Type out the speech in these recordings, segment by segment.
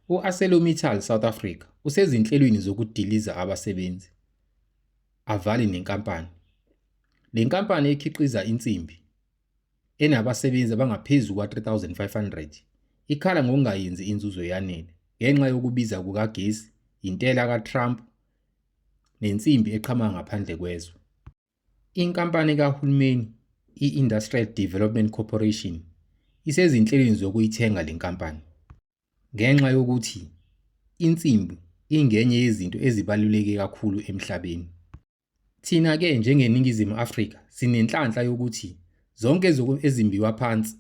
U-ArcelorMittal South Africa usezinhlelweni zokudiliza abasebenzi, avale nenkampani. Le nkampani ekhiqiza insimbi, enabasebenzi abangaphezu kuka-3500, ikhala ngokungayenzi inzuzo eyanele ngenxa yokubiza kukagesi, intela kaTrump nensimbi eqhamuka ngaphandle kwezwe. Inkampani kahulumeni i-Industrial Development Corporation isezinhlelweni zokuyithenga le nkampani. Ngenxa yokuthi insimbi ingenye yezinto ezibaluleke kakhulu emhlabeni. Thina-ke njengeNingizimu Afrika sinenhlanhla yokuthi zonke ezimbiwa phansi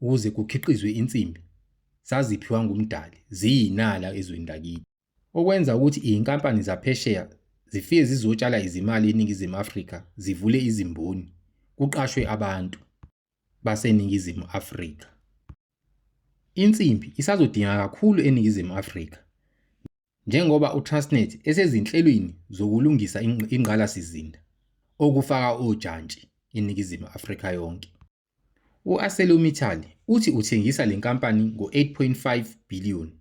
ukuze kukhiqizwe insimbi saziphiwa nguMdali, ziyinala ezweni lakithi. Okwenza ukuthi izinkampani zaphesheya zifike zizotshala izimali eNingizimu Afrika zivule izimboni, kuqashwe abantu baseNingizimu Afrika. Insimbi isazodingeka kakhulu eNingizimu Afrika njengoba uTransnet esezinhlelweni zokulungisa ingqalasizinda okufaka ojantshi iNingizimu Afrika yonke. U-ArcelorMittal uthi uthengisa le nkampani ngo-8.5 billion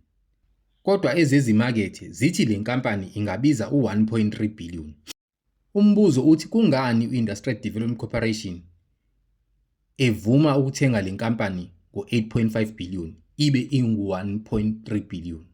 kodwa ezezimakethe zithi le nkampani ingabiza u-1.3 billion. Umbuzo uthi kungani u-Industrial Development Corporation evuma ukuthenga le nkampani ngo-8.5 billion ibe ingu-1.3 billion?